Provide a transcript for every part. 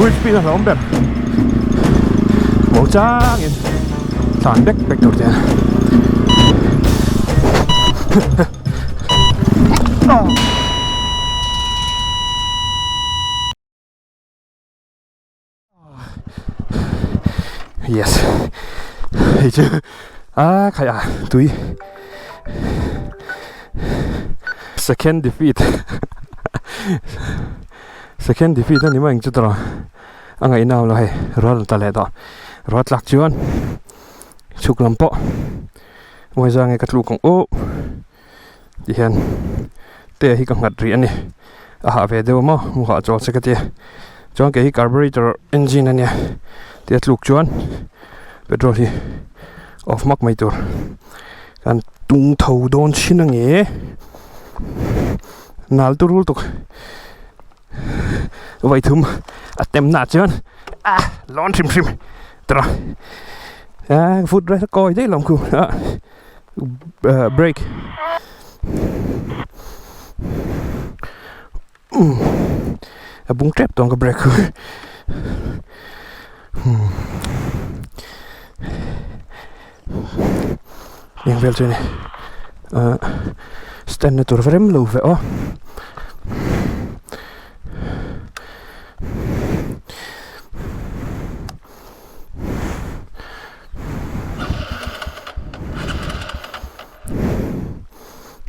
Quick speed a hlauhawm ber. Mo changin tlan bek bek tur te Yes. Hei chu a khai a tui. Second defeat. Second defeat ani mai ang chu tawh. A ngaihna awm lo hei rual ta leh tawh. Rual tlak chuan chhuk lam pawh Uaizang nge ka tluk ang u. Ti hian te hi ka nghat rih a ni a hah ve deuh a maw mu hah chawl se ka ti a chuan kei hi carburetor engine a nia tia tluk chuan petrol hi off hmak mai tur kan tung tho dawn thin ange nal tur ul tuk vaithum a tem na chuan a lawn hrim hrim tawrh a foot rest a kawi daih lo ang khu a. Brake a bung tep tawng ka brake eng vel chu a ni ah stand na tur rem lo ve aw.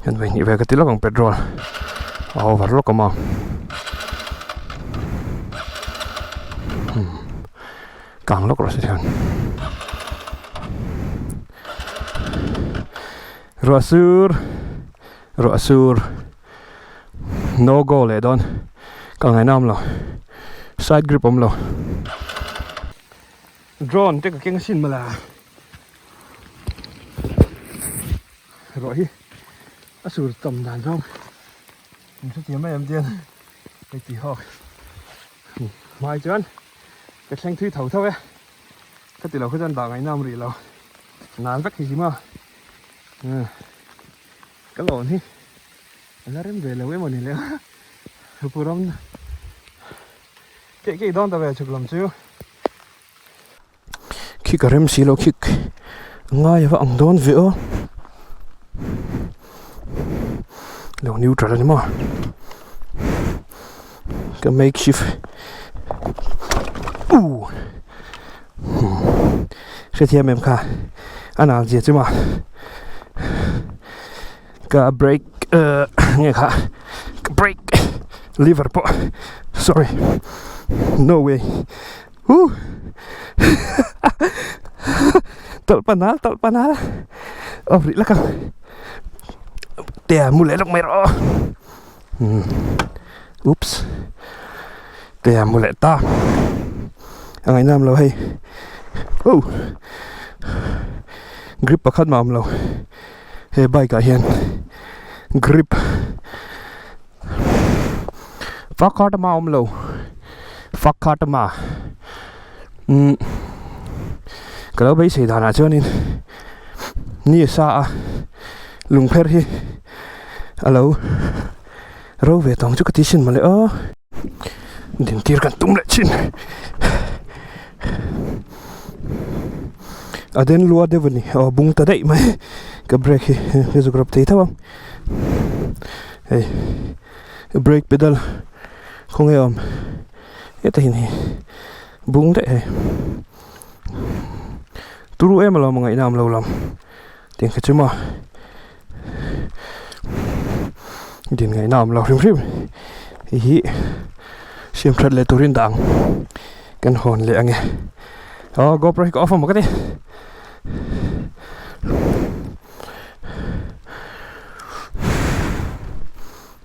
Hian vawi hnih vel ka ti lawk ang petrol a over lawk awm a kang lawk rawh se thian ruah sur ruah sur no go leh dawn ka ngaihna awm lo side grip awm lo drone te ka keng sin mawla ruah hi a sur tam dan zawng min hrethiam mai em tiang hei ti hawk hmai chuan ka thleng thui tho tho e ka ti lo kha chuan dah ngaihna awm rih lo nal vek hi him a Ka lawn hi a la rem ve lo emaw ni le a pu ram keih keih dawn ta ve chhuk lam chu khi ka rem si lo khi ngai ava ang dawn ve aw lo neutral ani maw ka makeshift uh hrethiam em kha a nal zia chu maw ka brake uh nge kha ka brake lever pawh sorry no way uh tawlh panal tawlh panal off rih lak ang tia mu leh lawk mai rawh Oops Tia mu leh ta A ngaihnam lo hei Oh Grip pakhat mah a awm lo he bike ah hian grip Fakhat a awm lo Fakhat a umm ka lo beisei danah chuanin ni a sa a lungpher hi a lo ro ve tawng chu ka ti sin mawle aw dintir kan tum leh thin a den lua deuh a ni aw bung ta daih mai ka brake hi ka zuk rap thei tho ang hei brake pedal khawnge a awm heta hi ni bung daih hei turu em alawm a ngaihna awm lo lam. Tiang kha chu maw din ngaihna awm lo hrim hrim hei hi siam that leh turin dah ang kan hawn leh ange aw GoPro hi ka off a maw ka ti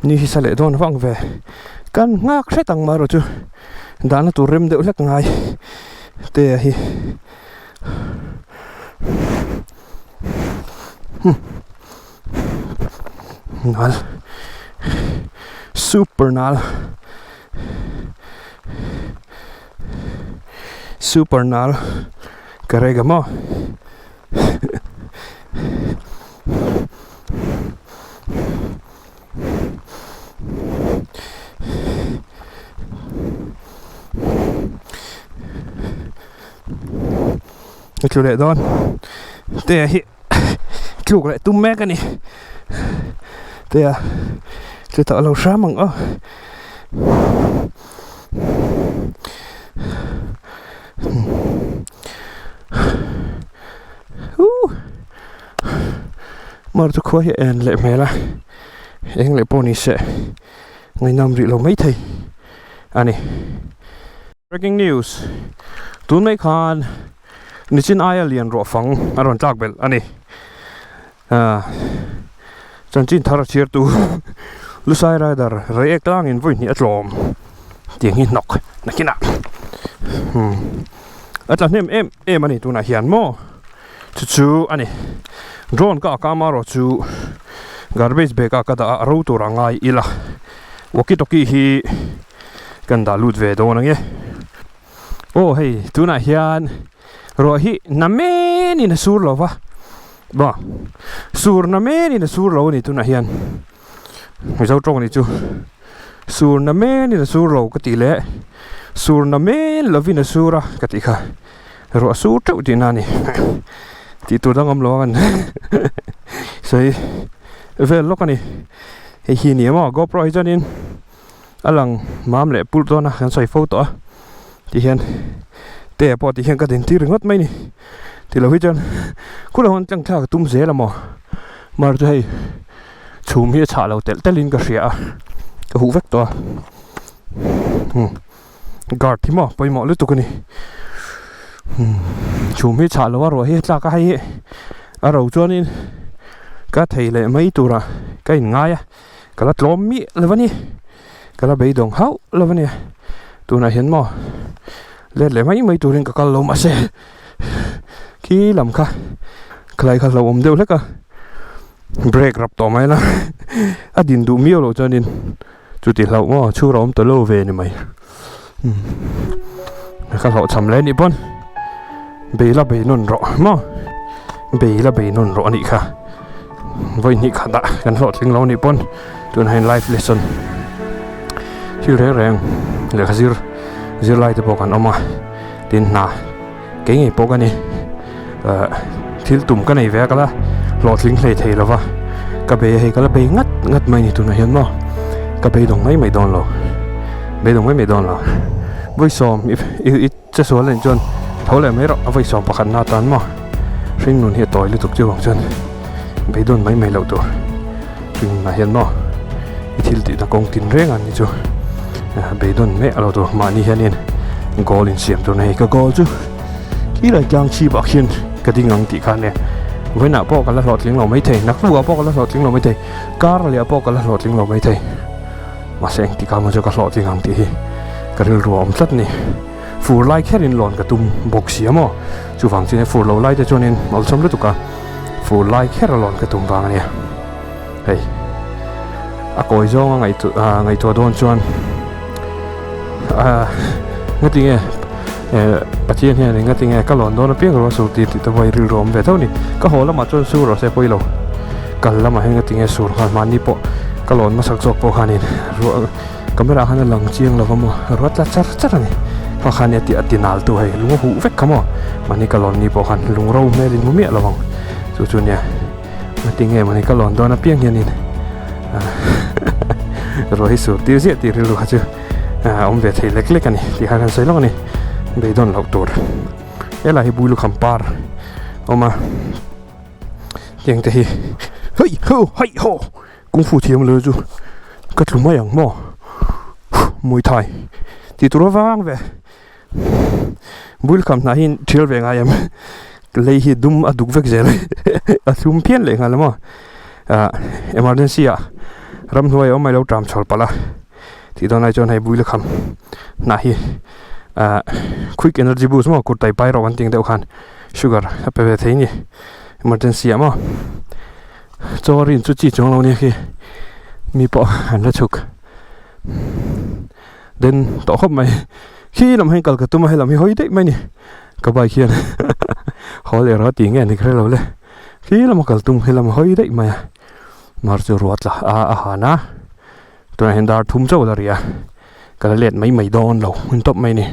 ni hi sa leh dawn vang ve kan nghak hret ang marawh chu dahna tur rem deuh hlek ngai te a hi. Nal super nal super nal karega maw Ka tlu leh dawn te hi tluk leh tum mek a ni te a tlu tawh lo hram ang aw. Mar chu khua hi a en leh hmel a eng leh pawh ni se ngaihnawm rih lo maithei a ni. Breaking news, Tun mai khan nichin aia lian ruah fang a rawn tlak belh a ni. Chanchin thar a chhiartu Lusai Rider Reiek tlangin vawi hnih a tlawm tih hi hnawk nakinah a tla hnem em em a ni tunah hian maw chu chu a ni. Drone ka ak a amarawh chu garbage bag ah ka dah a a ro tur a ngai ila walkie talkie hi Kan dah lut ve dawn ange. Aw hei tunah hian ruah hi na menin a sur lo va, ba sur na menin a sur lo a ni tunah hian Mizo tawng ni chu sur na menin a sur lo ka tih leh sur na men lovin a sur a ka tih kha ruah sur teuh tihna a ni tih tur dang awm lo a kan sawi vel lawk a ni hei hi a ni emaw GoPro hi chuanin. A lang mam leh pulh dawn a kan sawi fo tawh a ti hian te pawh ti hian ka din tir ringawt mai ni ti lo hi chuan khulai hawn tlang thlak a tum zel a maw mar chu hei chhum hi a chhah lo telh telh in ka hria a ka huh vek tawh a umm guard hi maw pawimawh lutuk a ni umm chhum hi chhah lo a ruah hi a tlak a hei hi a ro chuanin ka thei leh mai turah ka in ngai a. Ka la tlawm miah lo a ni, ka la beidawng hauh lo a ni. Tunah hian maw let leh mai mai turin ka kal lo mahse khi lam kha khalai kha hlauhawm deuh hlek a, brake rap tawh mai la a din duh miau loh chuanin chuti hlauh maw chhur a awm ta lo ve ni mai. Ka hlawhchham leh anih pawn bei la bei nawn rawh maw bei la bei nawn rawh anih kha vawi hnih khat ah kan hlawhtling lo anih pawn tunah hian life lesson thil reng reng lehkha zir zirlai te pawh kan awm a tin hna kei ngei pawh ka ni ah thil tum ka nei ve a ka la hlawhtling hlei thei lova ka bei a hei ka la bei ngat ngat mai ni tunah hian maw ka beidawng mai mai dawn lo beidawng mai mai dawn lo vawi sawm i i che sual anih chuan tho leh mai rawh a vawi sawm pakhat na atan maw hringnun hi a tawi lutuk chu vang chuan beidawn mai mai loh tur hringnunah hian maw i thil tihna kawng tin reng ang hi chu beidawn mai a lo tur mahni hianin goal insiam tur na hei ka goal chu khilai tlang chhip ah khian ka ding ang tih kha ania vawiinah pawh ka la hlawhtling lo maithei naktukah pawh ka la hlawhtling lo maithei kar leh ah pawh ka la hlawhtling lo maithei mahse engtik ah maw chu ka hlawhtling ang tih hi ka rilru a awm tlat a ni fur lai kherin lawn ka tum bawk si a maw chuvang chuan fur lo lai te chuanin awlsam lutuk a fur lai kher a lawn ka tum vang ania hei a kawi zawnga ngaihtuah ah ngaihtuah dawn chuan ah ngatinge eh Pathian hian engatinge ka lawn dawn apiang rawh sur tir tih te pawh hi rilru awm ve tho a ni ka haw lamah chuan sur rawh se pawh ilo kal lamah hian ngatinge sur nghal mahni pawh ka lawn hmasak zawk pawh khanin ruah camera ah khan a lang chiang lova maw ruah tla char char a ni kha khan a ti a ti nal tu hei lung a huh vek kha maw mahni ka lawn ni pawh khan lung ro hmel in hmu miah lo ang chu chu nia. Ngatinge mawni ka lawn dawn apiang hianin ruah hi sur tir ziah tih rilru kha chu a awm ve thei lek lek a ni tih kha kan sawi lawk a ni beidawn loh tur helai hi Builukham par awm a tiang te hi hei ho hei ho kungfu thiam lo chu ka tlu mai ang maw Muay Thai tih tur avang ve. Builkham hnah hi thial ve ngai em lei hi dum a duk vek zel a thlum phian leh nghal a maw ah emergency ah ramhnuai a awm mai lo tram chhawl palh a tih dawn lai chuan hei builkham hnah hi ah quick energy boost maw kurtai pai rawh kan tih ang deuh khan sugar a pe ve thei a ni emergency ah maw chaw rin chu chi chuang lo nia khi mi pawh an la chhuk. Den tawh khawp mai khi lam hian kal ka tum a helam hi hawi daih mai a ni ka bike hian haw leh rawh a tih nge ni ka hre lo le khi lama kal tum helam a hawi daih mai a mar chu ruah tla a a han a tunah hian dar thum chauh la ri a ka la let mai mai dawn lo hun tawp mai a ni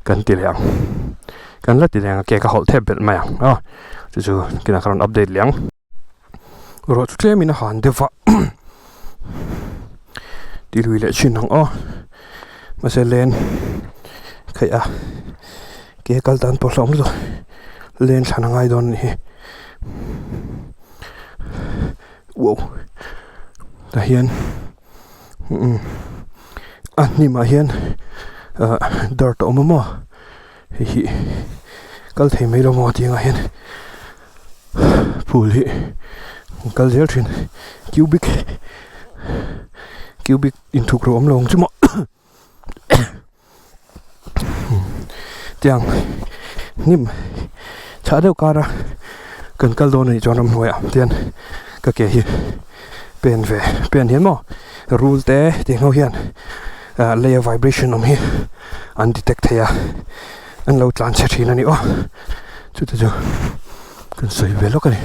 kan ti leh ang. Kan la ti leng a ke ka hawlh thep belh mai ang a chu chu kinah ka rawn update leh ang. Ruah chu tlem in a han deuh va ti lui leh thin ang aw mahse len khaih a ke kal dan pawh hlauhawm lutuk len thlan a ngai dawn a nih hi wow tah hian. A hnimah hian ah dirt a awm a maw hei hi kal thei mai lo maw tih angah hian phul hi an kal zel thin cubic cubic inthuk ro awm lo ang chu maw tiang hnim chhah deuh kar a kan kal dawn anih chuan ramhnuaiah tian ka ke hi pen ve pen hian maw rul te tih ho hian ah lei a vibration awm hi an detect thei a an lo tlan chhe thin a ni aw chute chu kan sawi ve lawk a ni.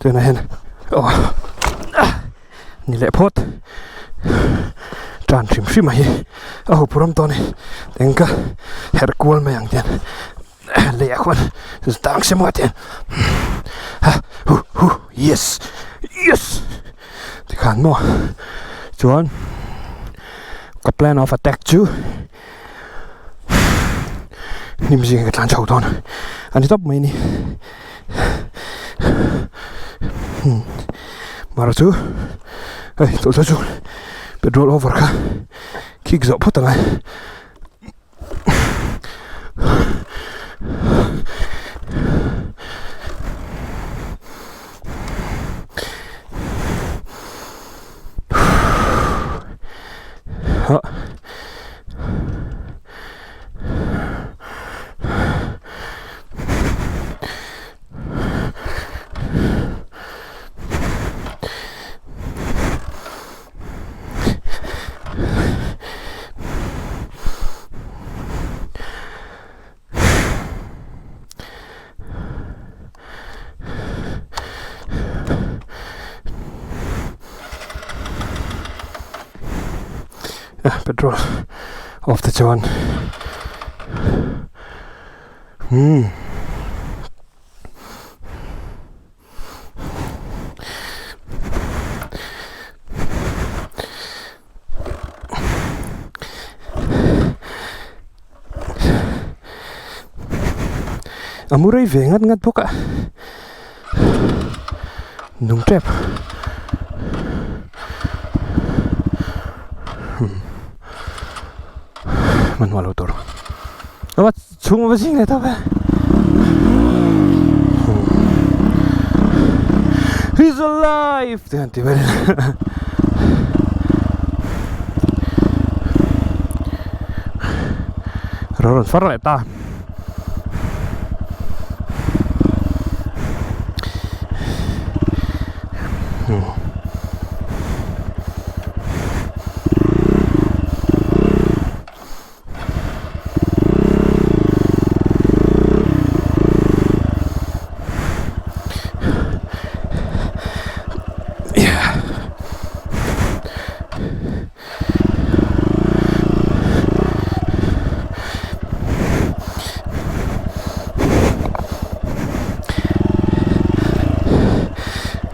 Tunah hian aw ni leh phawt tan hrim hrim a hi a huphurh awm tawh a ni eng ka herh kual mai ang tian leiah khuan tang se maw tian ha hu hu yes yes tikhan maw chuan ka plan of attack chu hnim zing ka tlan chho dawn a ni tawp mai ni mara chu hei tawlhthla chu petrol over kha khik zawh phawt ang a. Petrol off te chuan umm A mu rei ve ngat ngat bawk a nung tep hmanhmawh lo tur aw chhung va zing leh ta ve he's alive te han ti vel ro rawn far leh ta.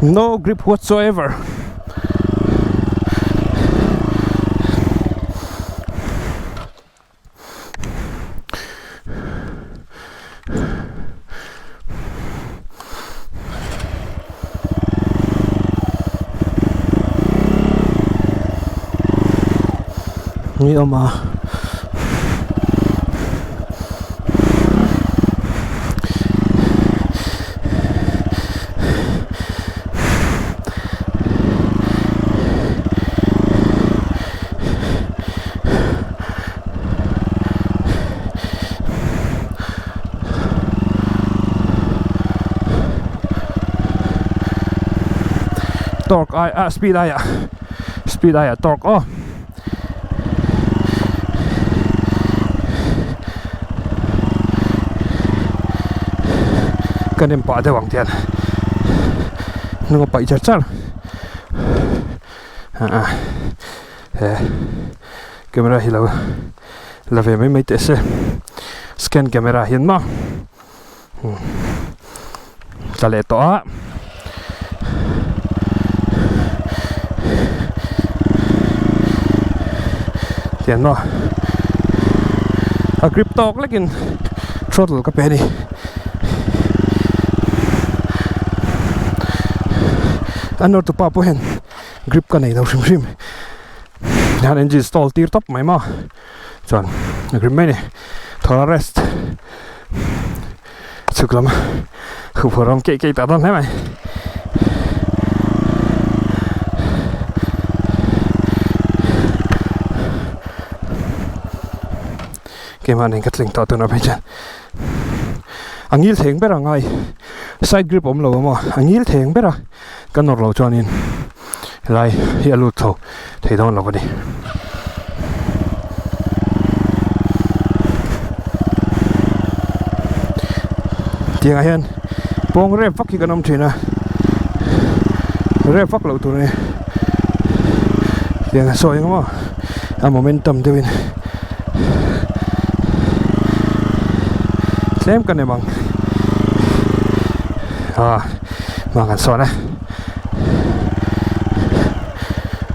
No grip whatsoever. Ni awm a. Torque ai ah speed aiah speed aiah torque aw. Ka nem pah deuh ang tian hnung a paih char char ah he camera hi lo la ve mai mai teh se scan camera hian maw. Tla leh tawh a. Tiang maw a grip tawk lekin throttle ka pe a ni. A nawr tupa pawh hian grip ka nei lo hrim hrim. Hian engine stall tir tawp mai maw. Chuan a grip mai a ni. Thawra rest chhuk lam huphurh ram keih keih tak dawn hle mai. Keimah nen ka tling tawh tunah phei chuan a ngil theng ber a ngai side grip awm lo a maw a ngil theng ber a ka nawr loh chuanin helai hi a lut chho thei dawn lo a ni. Tiangah hian pawng rep vak hi kan awm thin a rep vak loh tur a ni tiang a sawi ang maw a momentum deuhin tlem ka nem ang ah. Hma kan sawn a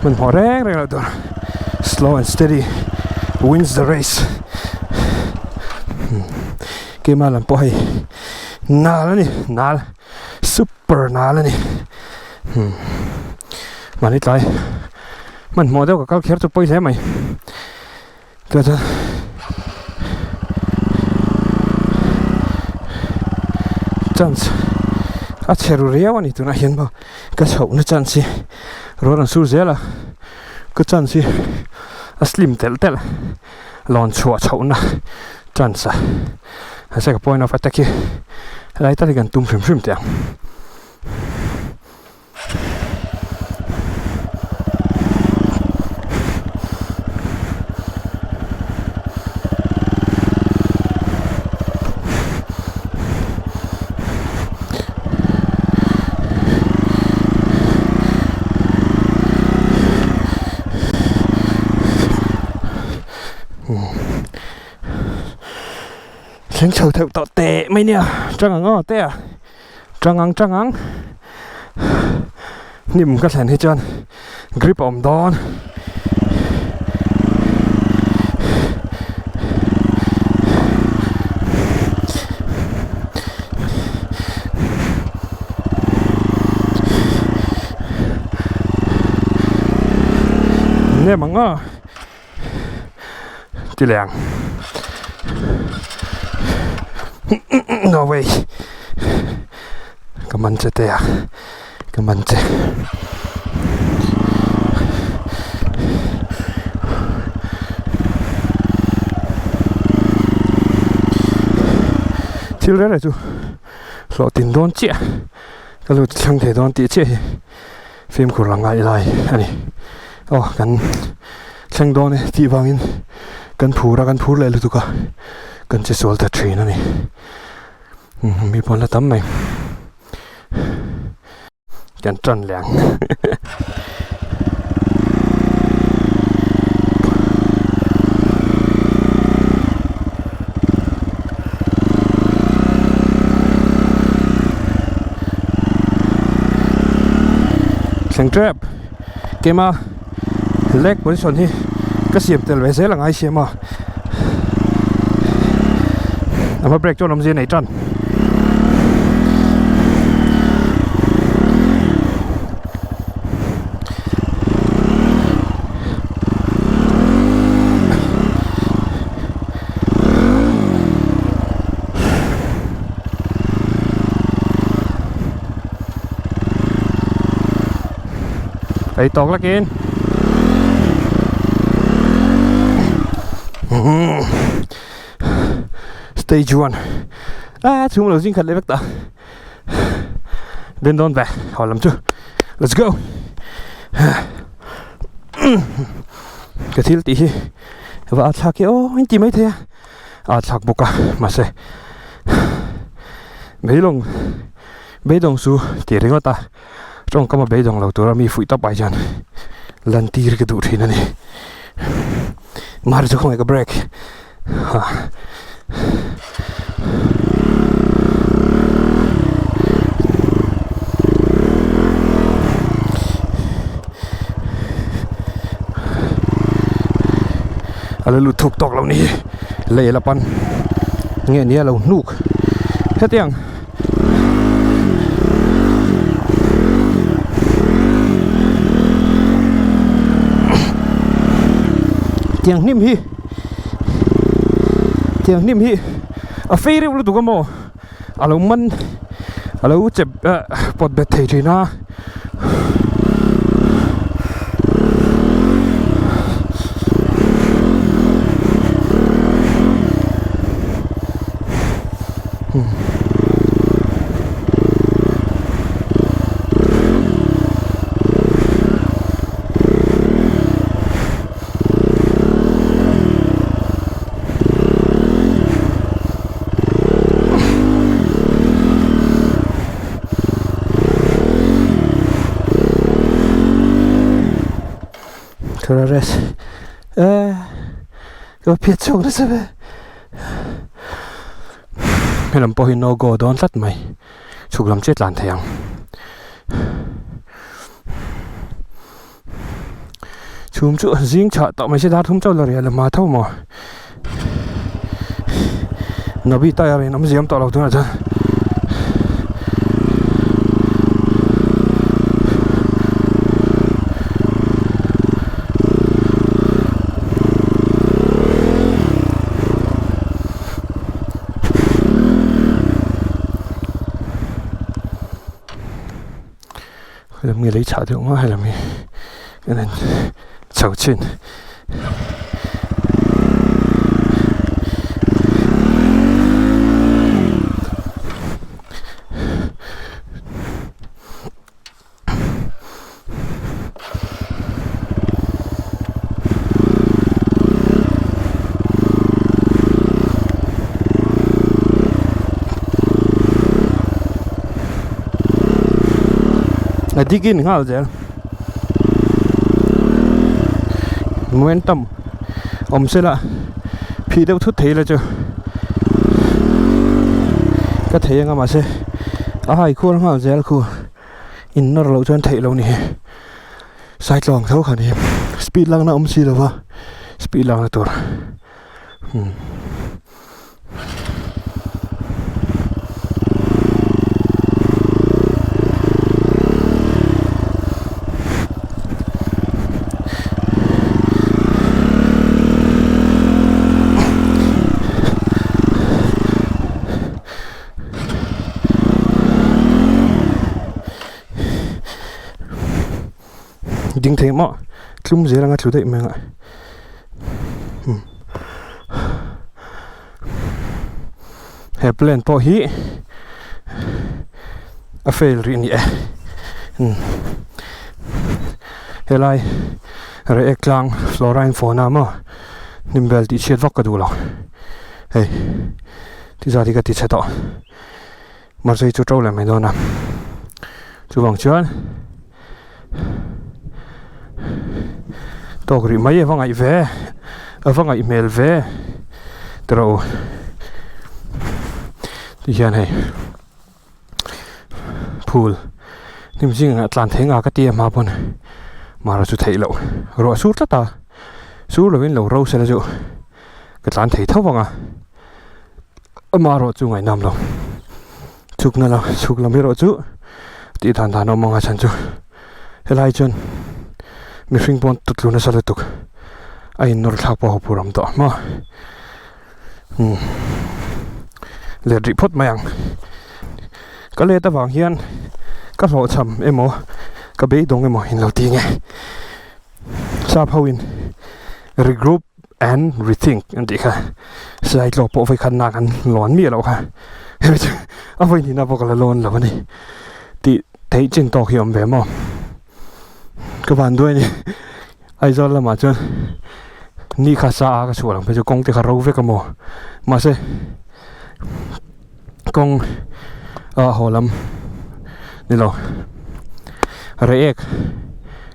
hmanhmawh reng reng loh tur slow and steady wins the race keimah lam pawh hei nal a ni nal super nal a ni mahni tlai hmanhmawh deuh ka kal kher chu pawi hle mai. Chuan chuan chance a chhe ru riau a ni tunah hian maw ka chhohna chance hi rawn an sur zel a ka chance hi a slim telh telh lawn chhuah chhohna chance a mahse ka point of attack hi helai tal hi kan tum hrim hrim teh ang. Thleng chho theuh tawh teh mai nia tang ang aw te a. Tang ang tang ang hnim ka thlen hi chuan grip a awm dawn. Nem ang a ti leh ang no way ka man che te a ka man che thil reng reng chu hlawhtlin dawn chiah ka lut thleng thei dawn tih chiah hi. Fimkhur la ngai lai a ni. Aw kan thleng dawn e tih vangin kan phur a, kan phur leh lutuk a, kan che sual ta thin a ni. Mi pawn la tam mai. Kan tan leh ang. Thleng tep keima leg position hi ka siam tel ve zel a ngai siam a a hma brake chuan awmzia nei tan. Ei tawk lakin stage 1 a chhung lo zing khat leh vek ta den dawn ve haw lam chu let's go. Ka thil tih hi va a thlak hi aw in ti mai thei a, a thlak bawk a mahse beidawng beidawng chu tih ringawt a tawngkam a beidawng lo tura mi fuih tawp ai chuan lan tir ka duh thin a ni. Mar chu khawngaih ka break ha. A la lut thuk tawk lo ni hi lei la pan nge nia lo hnuk hetiang tiang hnim hi tiang hnim hi a fei reuh lutuk a maw a lo man a lo chep ah pawt bet thei thin a. Thura rest eh ka phiat chhuak nasa ve helam pawh hi no go dawn tlat mai chhuk lam chiah tlan thei ang. Chhum chu zing chhah tawh mai se dar thum chauh la riah lama tho maw Nabi tire in awmzia awm tawh lo tunah chuan. Helam nge lei chhah deuh nga helam hi en an chho chin. A dik in nghal zel momentum awm sela phih deuh thut thei la chu ka thei anga mahse a hai khuar nghal zel khu in nawr loh chuan theih loh ni hi saitlawng tho kha ni speed lakna awm si lova speed lakna tur umm. Ding thei maw tlum zel anga tlu daih mai ang a umm he plan pawh hi a fail rih a ni e umm helai reiek tlang flora and fauna maw hnim vel tih chhiat vak ka duh lo hei ti zat hi ka ti chhe tawh. Mahse chu to leh mai dawn a chuvang chuan tawk rih mai a va ngaih ve a va ngaih hmel ve tiraw u ti hian hei phul hnim zingah tlan thei nga ka ti a hma pawn mara chu theih loh ruah sur tlat a sur lovin lo ro sela chu ka tlan thei tho vang a. Amaherawh chu ngaihnam lo chhukna lam chhuk lam erawh chu tih dan dan a awm ang a chhan chu helai chuan mihring pawn tut lu nasa lutuk a in nawr thlak pawh a huphurh awm tawh maw umm let rih phawt mai ang ka let avang hian ka hlawhchham emaw ka beidawng emaw in lo ti nge sap ho in regroup. And rethink an tih kha silai tlawh pawh vawikhat nak an lawn miah loh kha hemi chu a vawi hnihna pawh ka la lawn lo a ni tih theih chin tawk hi a awm ve maw. ka van duai a ni Aizawl lamah chuan ni kha sa a ka chhuah lang phei chu kawng te kha ro vek a maw mahse kawng ah haw lam ni lo reiek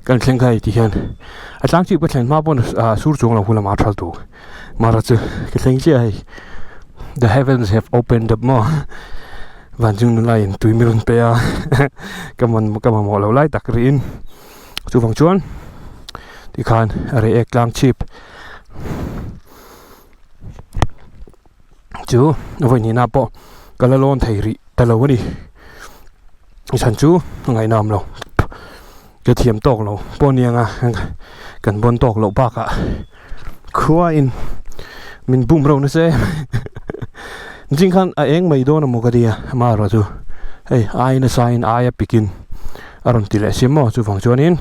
kan thleng kha hei ti hian a tlang chhip ka thlen hma pawn ah sur chuang lo hun lamah a thal tur mara chu ka thleng chiah a hei the heavens have opened up maw van chung nula in tui min rawn pe a ka man ka mamawh loh lai tak rihin chuvang chuan tikhan reiek tlang chhip chu vawi hnihna pawh ka la lawn thei rih ta lo a ni chhan chu a ngaihnawm lo ka thiam tawk lo pawh nia nga kan bawn tawk loh bakah khua in min bum reuh nasa em zing khan a eng mai dawn a maw ka tia amaherawh chu hei ai nasa in aia pik in a rawn ti leh sim maw chuvang chuanin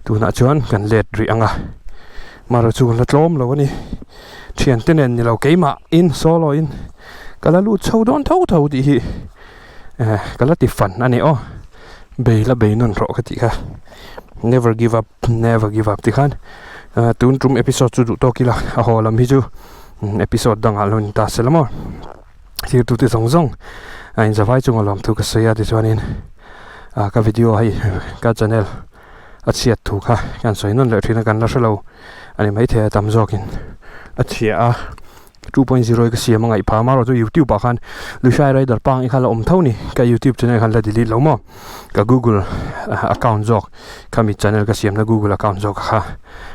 tunah chuan kan let rih ang a amaherawh chu la tlawm lo a ni thiante nen ni lo keimah in solo in ka la lut chho dawn tho tho tih hi eh ka la ti fan a ni aw bei la bei nawn rawh ka tih kha never give up never give up tih khan ah tun tum episode chu duh tawk ila a haw lam hi chu episode dangah lo ni ta se la maw thirtute zawng zawng a inzavai chunga lawmthu ka sawi a tichuanin ah ka video hei ka channel a chhiat thu kha kan sawi nawn leh thin a kan la hrelo a ni maithei a tam zawkin a chhia a 2.0 hi ka siam a ngaih phah amaherawh chu youtube ah khan Lushai Rider pang i kha la awm tho ni ka youtube channel khan la delete lo maw ka google account zawk khami channel ka siamna google account zawk kha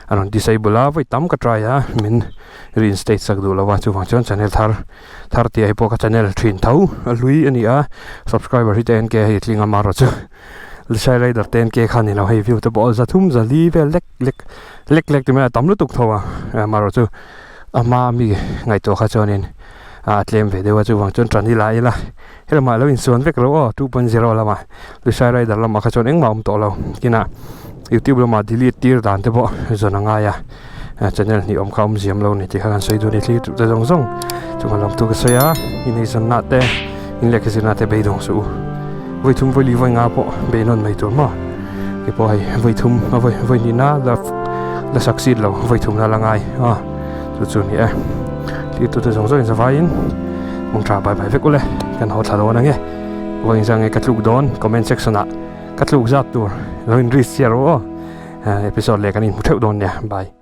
a rawn disable a vawi tam ka try a min reinstate sak duh lo a chuvang chuan channel thar thar tih ah hi pawh ka channel thin tho a hlui a ni a subscriber hi te en ke hei tling amaherawh chu Lushai Rider te en ke kha ni lo hei view te pawh zathum zali vel lek lek lek lek ti mai a tam lutuk tho a amaherawh chu. A hma mi ngaihtuah kha chuanin a tlem ve deuh a chuvang chuan tan ila ila helamah lo insuan vek lo aw 2.0 lamah Lushai Rider lamah kha chuan engmah a awm tawh lo kinah youtube lamah delete tir dan te pawh zawn a ngai a channel hnih awm kha a awm ziam lo ni tih kha kan sawi duh a ni thlir duh te zawng zawng chungah lam tur ka sawi a ineizawnna te in lehkha zirna te beidawng suh u vawithum vawili vawi nga pawh beihnawn mai tur maw keipawh hei vawithum a vawi vawi hnihna la la succeed lo vawithum na la ngai a chu chu ni e thlir tute zawng zawng in zavaiin mawng tha bai bai vek ule kan haw thla dawn ange vawiin zang nge ka tluk dawn comment section ah ka tluk zat tur lo in risk chiah rawh aw episode leh kan inhmu theuh dawn nia bye.